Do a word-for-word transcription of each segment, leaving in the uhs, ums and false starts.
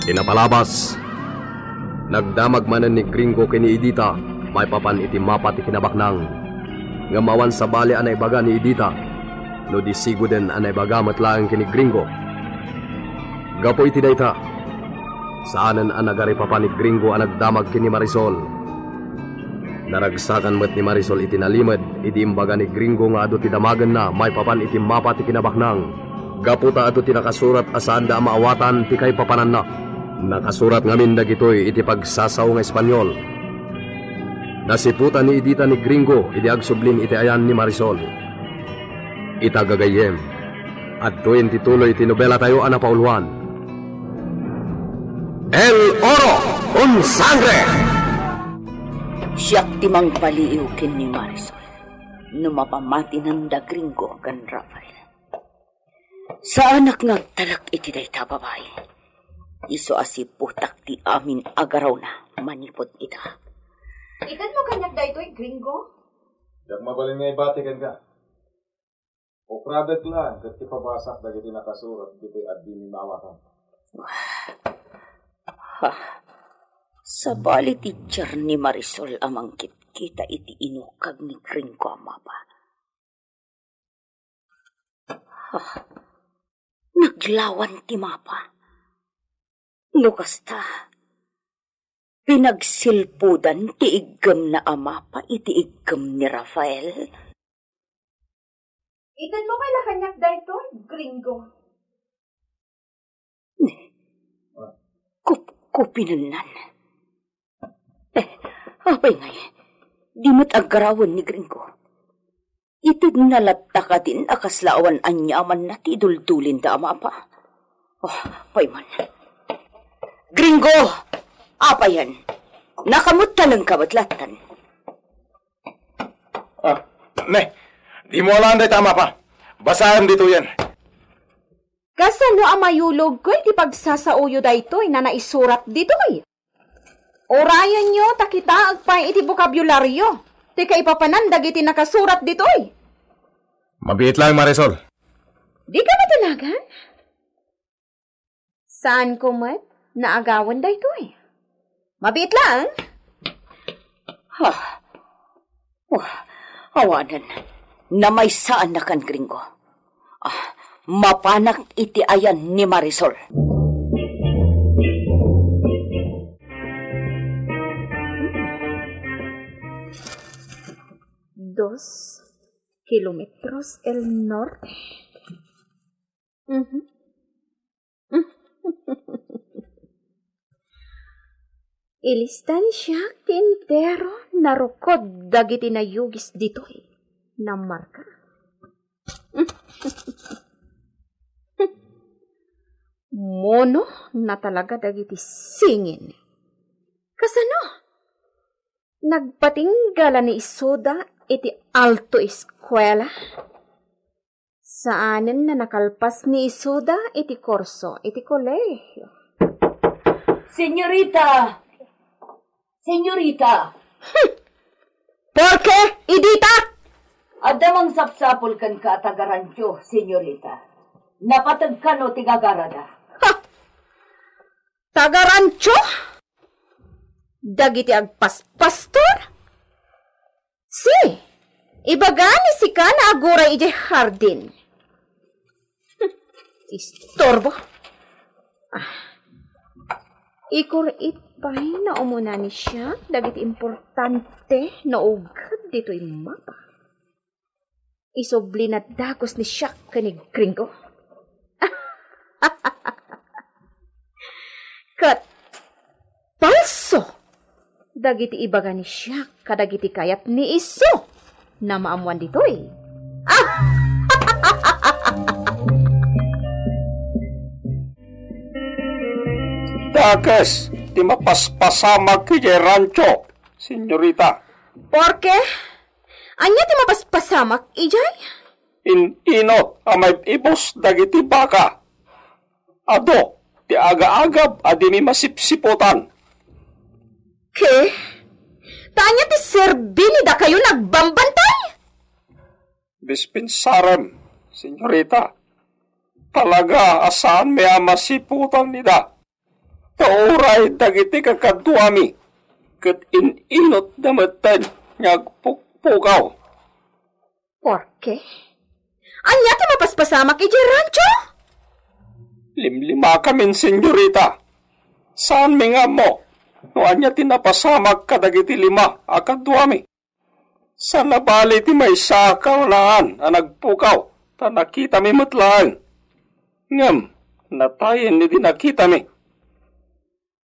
Ti napalabas, nagdamag manen ni Gringo ken ni Edita maipapan iti mapa ti kinabaknang. Ngem awan sabali a naibaga ni Edita no di sigoden a naibaga met laeng ken ni Gringo. Gapu iti dayta, saanen a nagaripapan ni Gringo a nagdamag ken ni Marisol. Naragsakan met ni Marisol iti nalimed idi imbaga ni Gringo nga adu ti damagenna maipapan iti mapa ti kinabaknang, gapu ta adu ti nakasurat a saanda a maawatan ti kaipapananna. Nakasurat ngamin dagitoy iti pagsasao nga Espanyol. Nasiputan ni Edita ni Gringo idi agsublin iti ayan ni Marisol. Ita gagayyem, adtoyen ti tuloy ti nobelatayo a napauloan. El Oro con Sangre! Siak ti mangpaliiw ken ni Marisol no mapamatinen da Gringo ken Rafael. Saanak nga agtalek iti dayta a babai. Isu a siputak ti amin a garawna manipud ita. Ited mo kaniak daytoy, Gringo? Diak mabalin nga ibati kenka. Ukradek laeng ket ipabasak dagiti nakasurat ditoy a dimi maawatan. Ha, sabali ti tiar ni Marisol a mangkitkita iti inukag ni Gringo a mapa. Ha, naglawan ti mapa. No kasta, pinagsilpudan ti iggemna a mapa iti iggem ni Rafael. Ited mo kay la kaniak daytoy, Gringo? Kupkupinennan. Eh, apay ngay, di met aggarawen ni Gringo. Itedna latta kadin a kasla awan aniamanna ti iduldulinda a mapa. Oh, pay man. Gringo! Apayen? Nakamut ka lang kabat latan. Ah, ne, di mo alaan dayta a mapa. Basaem ditoyen. Kasano a mayulogko iti pagsasaoyo daytoy na naisurat ditoy? Urayenyo ta kitaek pay iti bokabiolaryo ti kaipapanan dagiti nakasurat ditoy. Mabiit laeng, Marisol. Dika madanagan? Saanko met naagawen daytoy. Mabiit laeng? Ha? Wah, awanen. Namaysaannakan, Gringo. Ah, mapanak iti ayan ni Marisol. Dos kilometros el norte. Mhm. Ilista ni siak ti entero narukod dagiti nayugis ditoy. Namarka. Mono na talaga dagiti singin. Kasano? Nagpatingga la ni isuda iti alto eskuela? Saanen a nakalpas ni isuda iti kurso iti kolegio. Senyorita! Senyorita! Hmm! Porke, Edita! Adda mangsapsapul kenka a taga-rancho, senyorita. Napateg kano ti gagarada? Ha! Taga-rancho? Dagiti agpaspastor? Si, ibagani sika nga aguray idiay hardin. Istorbo. Ah. Ikor-it pay nga umuna ni siak dagiti importante nga ugat ditoy mapa. Isubli na dagus ni siak ken ni Gringo. Ket palso dagiti ibaga ni siak kadagiti kayat ni isu. Namaamuan ditoy. Dakes ti mapaspasamak idiay rancho, senyorita. Porke? Ania ti mapaspasamak idiay? In-inot a maib-ibus dagiti baka. Adu ti agaagab a dimi masipsiputan. Ke? Ta ania ti serbi ni dakayo nga agbambantay? Dispensarem, senyorita. Talaga a saanmi a masiputan ida. Ta uray dagiti kakaduami ket in-inutda metten nga agpukpukaw. Porke? Ania ti mapaspasamak idiay rancho? Limlimakamin, senyorita. Saanmi nga ammo no ania ti napasamak kadagiti lima a kaduami. Saan a bali ti maysa a kaunaan a nagpukaw ta nakitami met laeng. Ngem natayen idi nakitami.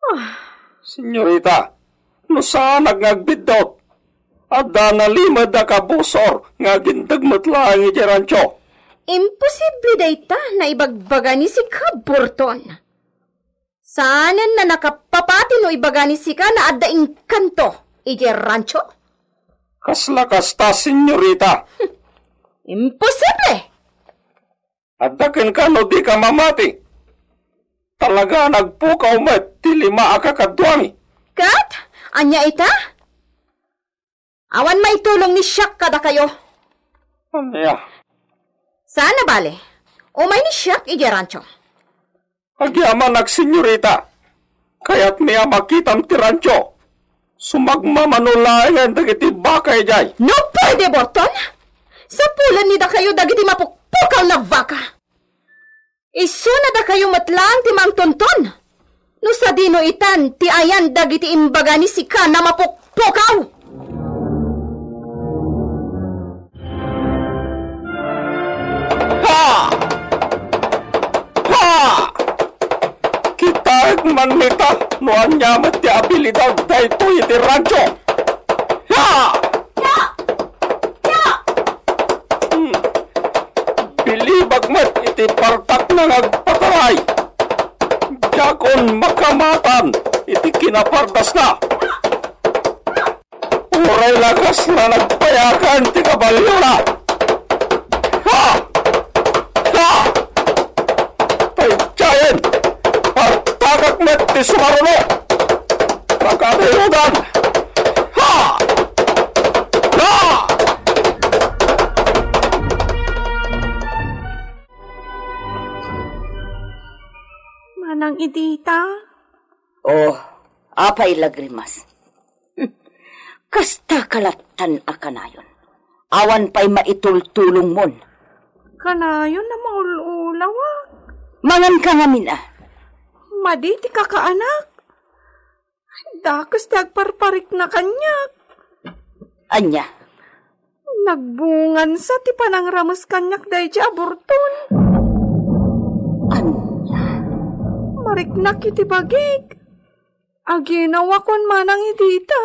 Ah, senyorita, no saanak nga agbiddut, adda nalimed a kabusor nga agindeg met laeng idiay rancho. Imposible dayta, naibagbaga ni sika, Burton. Saanen a nakapapati no ibaga ni sika nga adda inkanto idiay rancho? Kasla kasta, senyorita. Imposible! Adda kenka no dika mamati. Talaga a nagpukaw met ti lima a kakaduami. Ket? Ania ita? Awan maitulong ni Siak kadakayo. Ania? Saan a bale. Umay ni Siak idiay rancho. Agyamanak, senyorita. Kayatmi a makitam ti rancho. Sumagmamano laengen dagiti baka idiay. No pwede, Burton! Sapulen ni dakayo dagiti mapukpukaw nga baka. Isuna dakayo met laeng ti mangtunton. No sadino itan ti ayan dagiti imbaga ni sika nga mapukpukaw. Ha! Ha! Kitaek man ita no ania met ti abilidad daytoy iti rancho. Ha! Ya! Ya! Hmm. Bilibak met iti partakna nga agpataray. Diakon makamatan iti kinapardasna. Uray lakas nga nagpayakan ti kabaliona. Ha! Ha! Tay jayen! Partakak met ti sumaruno! Pagkatayodan! Ha! Ha! Manang Idita? Oh, apay, Lagrimas? Kasta ka lattan a kanayon. Awan pay maitultulongmon. Kanayon a maul-ulawak. Mangan ka ngamin, a. Madi ti kakaanak. Dakes ti agparparikna kaniak. Ania? Nagbungansa ti panangrames kaniak daydi a Burton. Ania? Mariknak iti bagik. Aginawakon manang Idita.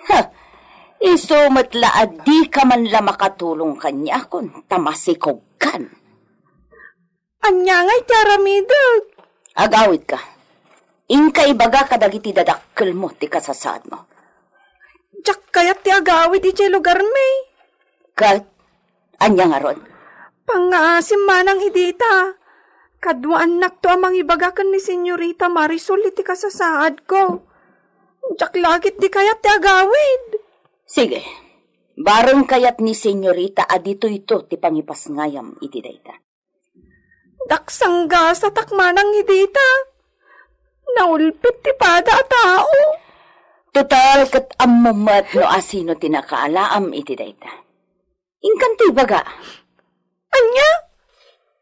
Ha! Isu met la a dika man la makatulong kaniakon ta masikogkan. Ania ngay ti aramidek? Agawidka. Inka ibaga kadagiti dadakkelmo ti kasasaadmo. Diak kayat ti agawid idiay lugarmi. Ket ania ngarud? Pangngaasim manang Idita. Kaduaannakto a mangibaga ken ni Senyorita Marisol iti kasasaadko. Diak la ketdi kayat ti agawid. Sige. Bareng kayat ni Senyorita a ditoyto ti pangipasngayam iti dayta. Diak sanggasatak manang Idita. Naulpit ti pada a tao. Total, ket ammom met no asino ti nakaalaam iti dayta. Inkanto ibaga. Ania?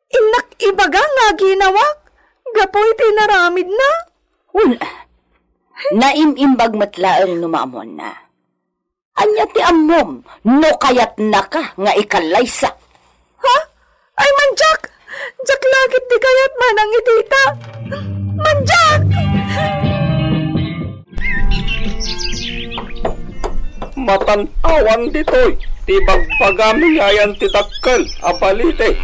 Innak ibaga nga aginawak gapu iti inaramidna? Wen, naim-imbag met laeng no maammoanna. Ania ti ammom no kayatnaka nga ikallaysa? Ha? Ay, mandiak! Diak la ketdi kayat manang Idita. Mandiak! Matantawan ditoy ti bagbagami nga ayan ti dakkel a balite.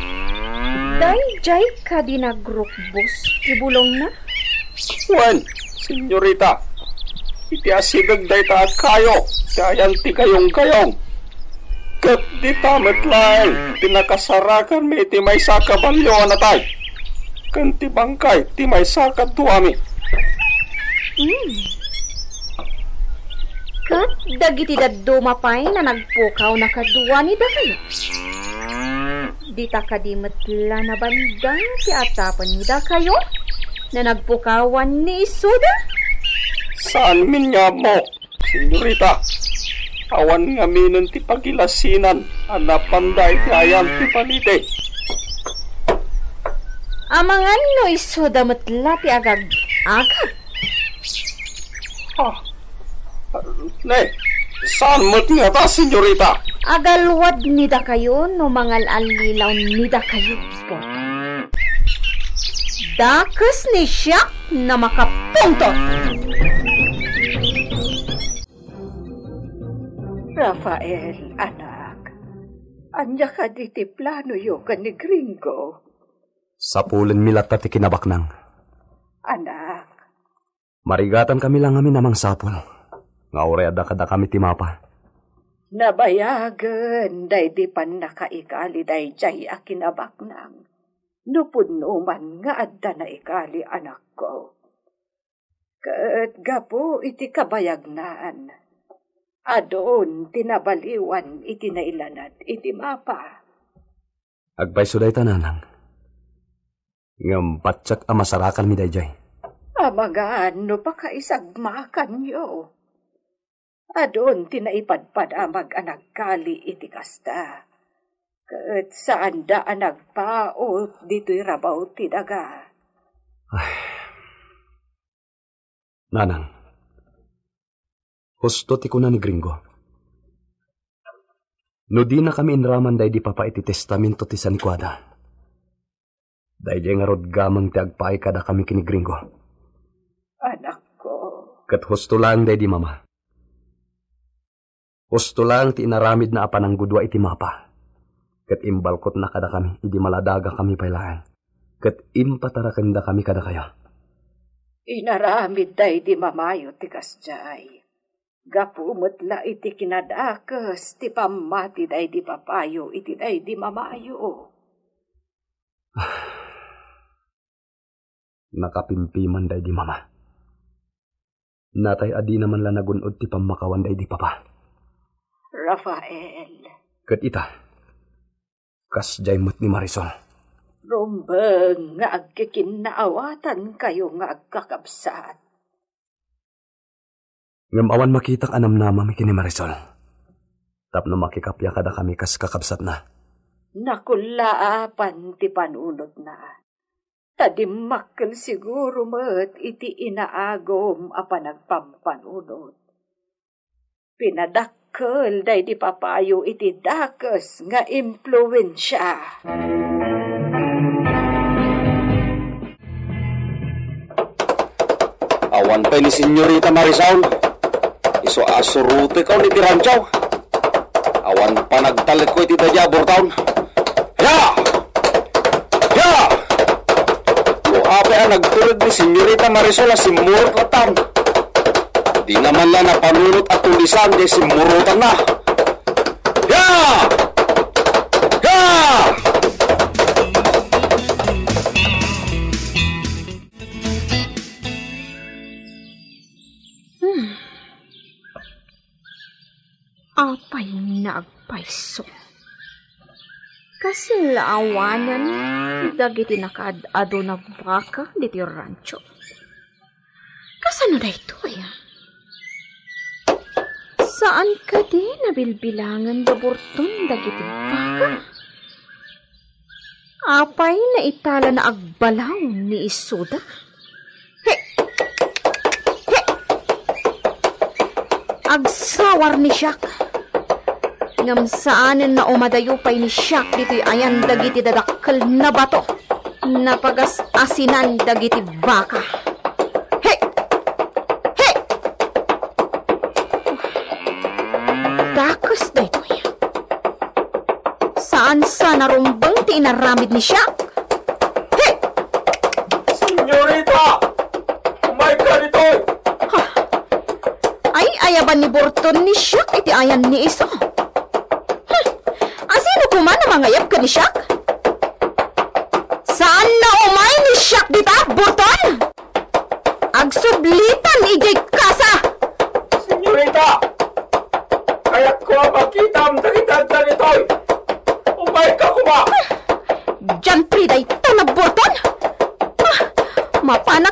Daydiay kadi nagrukbos ti bulongna? Wen, senyorita, iti asideg dayta a kayo ti ayan ti gayonggayong. Ket dita met laeng ti nakasarakanmi iti maysa a kabalio a natay, ken ti bangkay ti maysa kaduami. Hmm. Ket dagiti dadduma pay nga nagpukaw na kadua ni dakayo? Dita kadi met la nabanda ti atapen ni dakayo? no nagpukawan ni isuda? Saanmin nga ammo, senyorita. Awan ngaminen ti pagilasinan a napanda iti ayan ti balite. Amangan no isuda met la ti agag-agag. Ah, ne, saan met ngata, senyorita? Agalwad ni dakayo no mangal-allilaw ni dakayo, Borton. Dakes ni siak no makapungtot! Rafael, anak, ania kadi ti planoyo ken ni Gringo? Sapulenmi latta ti kinabaknang. Anak, marigatankami la ngamin a mangsapul nga uray adda kadakami ti mapa. Nabayagen daydi pannakaikali daydiay a kinabaknang. No pudno man nga adda naikali, anakko. Ket gapu iti kabayagnan, adun ti nabaliwan iti nailanad iti mapa. Agpayso dayta, nanang. Ngem patiek a masarakanmi daydiay. Amangan no pakaisagmakanyo. Adun ti naipadpadamag a nagkali iti kasta, ket saanda a nagpaut ditoy rabaw ti daga. Ay. Nanang, husto ti kuna ni Gringo. No dinakami inraman daydi papa iti testamento ti sanikuada, daydiay ngarud gameng ti agpaay kadakami ken ni Gringo. Anakko. Ket husto laeng daydi mama. Husto laeng ti inaramidna a pananggudua iti mapa. Ket imbalkotna kadakami idi maladagakami pay laeng. Ket impatarakendakami kadakayo. Inaramid daydi mamayo ti kasdiay. Gapu met la iti kinadakes ti pammati daydi papayo iti daydi mamayo. Nakapimpiman daydi mama. Natay a dina man la nagun-od ti pammakawan daydi papa. Rafael. Ket ita, kasdiay met ni Marisol. Rumbeng nga agkikinnaawatankayo nga agkakabsat. Ngem awan makitak a namnamami ken ni Marisol tapno makikappia kadakami kas kakabsatna. Nakullaapan ti panunotna, ta dimmakkel siguro met iti inaagum a panagpampanunot. Pinadakkel daydi papayo iti dakes nga impluensia. Awan pay ni Senyorita Marisol. Isu a surutekon iti rancho. Awan panagtalekko iti daydi a burton. Ya! Ya! No apay a nagtured ni Senyorita Marisol a simmurot latta. Dina man la napanunot a tulisan ti simmurotanna. Ya! Ya! Hmm. Apay nga agpayso? Kasla awanen dagiti nakaad-adu a baka ditoy rancho. Kasano daytoy? Saan kadi nabilbilangan da burton dagiti baka? Apay naitala nga agbalaw ni isuda? He! He! Agsawar ni Siak. Ngem saanen nga umadayo pay ni Siak ditoy ayan dagiti dadakkel a bato. Napagas-asinan dagiti baka. He! He! Dakes daytoy. Saan sa narumbeng ti inaramid ni Siak? He! Senyorita! Umayka ditoy! Ha? Ay, ayaban ni Burton ni Siak iti ayan ni isu. Hmm. Asino koma a mangayab ken ni Siak? Saan nga umay ni Siak dita, Burton? Agsublitan idiay kasa! Senyorita! Kayatko a makitam dagiti adda ditoy! Umayka koma! Dian pay dayta, Burton! Ah, mapan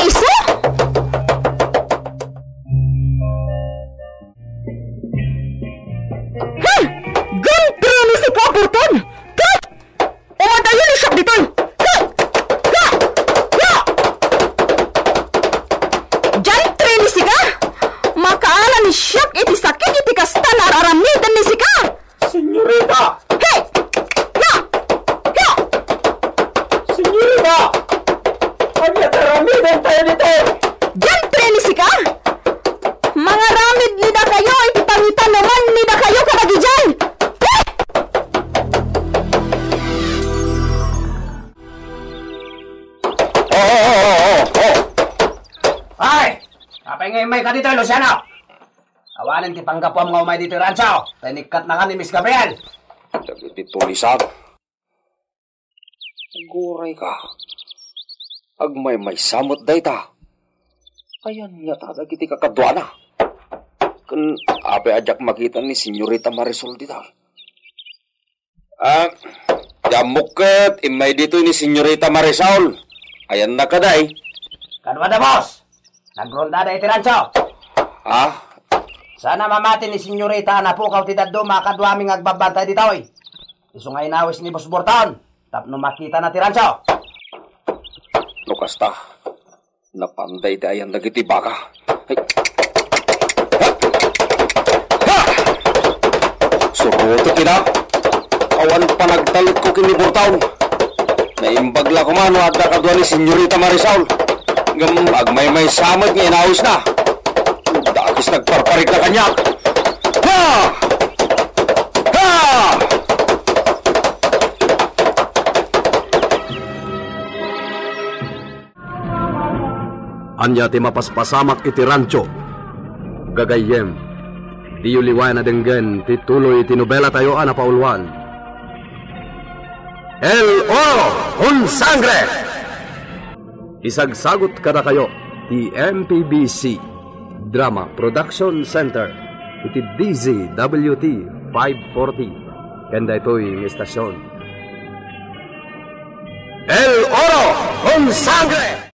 Isu? Hmm! Gentry ni sika, Burton! Ket umadayo ni siak ditoy! Ha! Ha! Ha! Gentry ni sika! Makaala ni siak iti sakit iti kasta nga ar-aramiden ni sika! Senyorita! Hey! Ya! Ya! Senyorita! Ania ti aramiden tayo ditoy? Gentry ni sika! Mangaramid ni dakayo iti pangitaneman ni dakayo kadagijay! Hey! Oh, oh, oh, oh, oh, oh. Ay! Apay nga immay ka ditoy, Luciano? Awanen ti panggapuam nga umay ditoy rancho. Tanikkatnaka ni Miss Gabriel. Dagiti tulisan. Aguray ka. Agmaymaysa met dayta. Ayan nga ta dagiti kakaduana. Ken apay a diak makita ni Senyorita Marisol dita? Ah, diammok ket immay ditoy ni Senyorita Marisol. Ayanna kadi? Kaduada, boss. Nagrondada iti rancho. Ah? Saan a mamati ni Senyorita a napukaw ti dadduma a kaduami nga agbabantay ditoy. Isu nga inawis ni Boss Burton tapno makitana ti rancho. No kasta, napan daydi ayan dagiti baka. Ay. Ha! Ha! Surutek ida. Awan panagtalekko ken ni Burton. Naimbag la koma no adda kadua ni Senyorita Marisol. Ngem agmaymaysa met nga inawisna. Dakes nagparparikna kaniak. Ha! Ha! Ania ti mapaspasamak iti rancho? Gagayyem, diyo liwayan a denggen ti tuloy ti nobelatayo a napauluan, El Oro con Sangre! Isagsagut kadakayo ti M P B C Drama Production Center iti D Z W T five forty ken daytoy nga estasion. El Oro con Sangre!